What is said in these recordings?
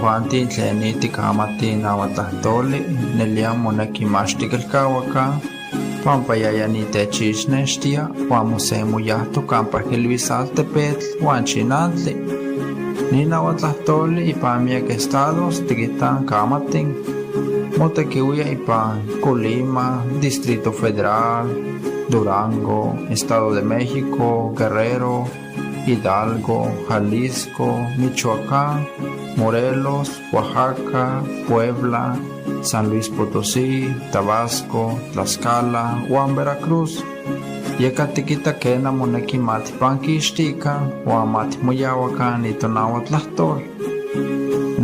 Tojuanti tlen ni ticamatij nahuatl nelía moneki ma ax tiquilcahuaca, pampa yaya ni techixnextia huan mosemoyahtoc campa quilhuis altepetl huan chinantli. Ni nahuatlahtoli ipan miyac estados tiquitan camatin. Motequihuía ipan Colima, Distrito Federal, Durango, Estado de México, Guerrero, Hidalgo, Jalisco, Michoacán, Morelos, Oaxaca, Puebla, San Luis Potosí, Tabasco, Tlaxcala, huan Veracruz. Yeca tiquita quena moneki ma tijpanquixtica huan ma tijmoyahuaca ni tonahuatlahtol.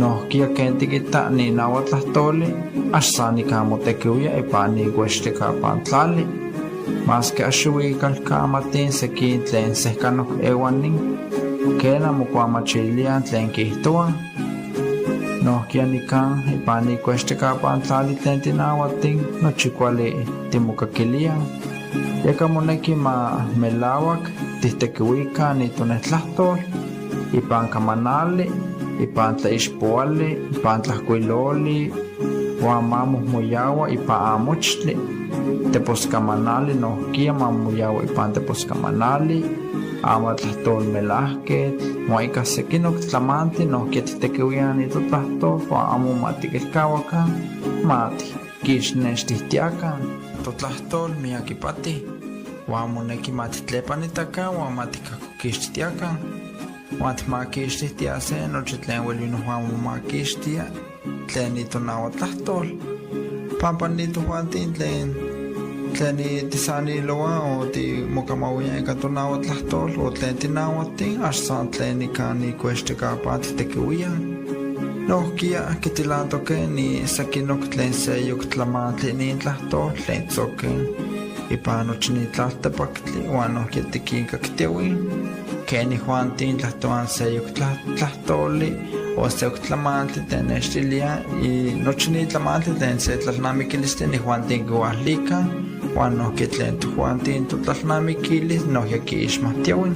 Nojquiya quen tiquita ni nahuatlahtoli ax san nica motequihuía ipan ni huextecapan tlali. Masque axohuicalcamatin sequin tlen sehcanoc ehuanin, quena mocuamachilian tlen quiihtohuaj. Nojquiya nican ipan ni cuextecapan tlali tlen tinahuatin nochi cuali timocaquiliaj. Yeca moneki ma melahuac tijtequihuica ni tonetlahtol ipan camanali, ipan tlaixpohuali, ipan tlajcuiloli, huan ma mohmoyahua ipan amochtli. Teposcamanali nojquiya ma moyahua ipan teposcamanali, amatlahtolmelajquetl, huan ica sequinoc tlamantli nojquiya tijtequihuiaj ni totlahtol huan amo ma tiquilcahuaca, ma tijquixnextijtiaca. Totlahtol miyac ipati, huan moneki ma tijtlepanitaca huan ma tijcajcoquixtijtiaca. Huan tijmaquixtijtiase nochi tlen hueli nohuan momaquixtia tlen ni tonahuatlahtol. Pampa ni tojuantin tlen ni tisaniloa o timocamahuia ica tonahuatlahtol o tlen tinahuatin ax san tlen nica ni cuextecapan tijtequihuiaj. Nojquiya quitilantoque ni sequinoc tlen seyoc tlamantli nin tlahtol tlen tzoquen ipan nochi ni tlaltepactli huan nojquiya tiquincactiahui. Quen ijuantin tlahtoan seyoc tlahtoli o seyoc tlamantli tlen nextilia y nochi ni tlamantli tlen se tlalnamiquilistli nijuantin quihualica huan nojquiya tlen tojuantin totlalnamiquilis nojquiya quiixmatiahui.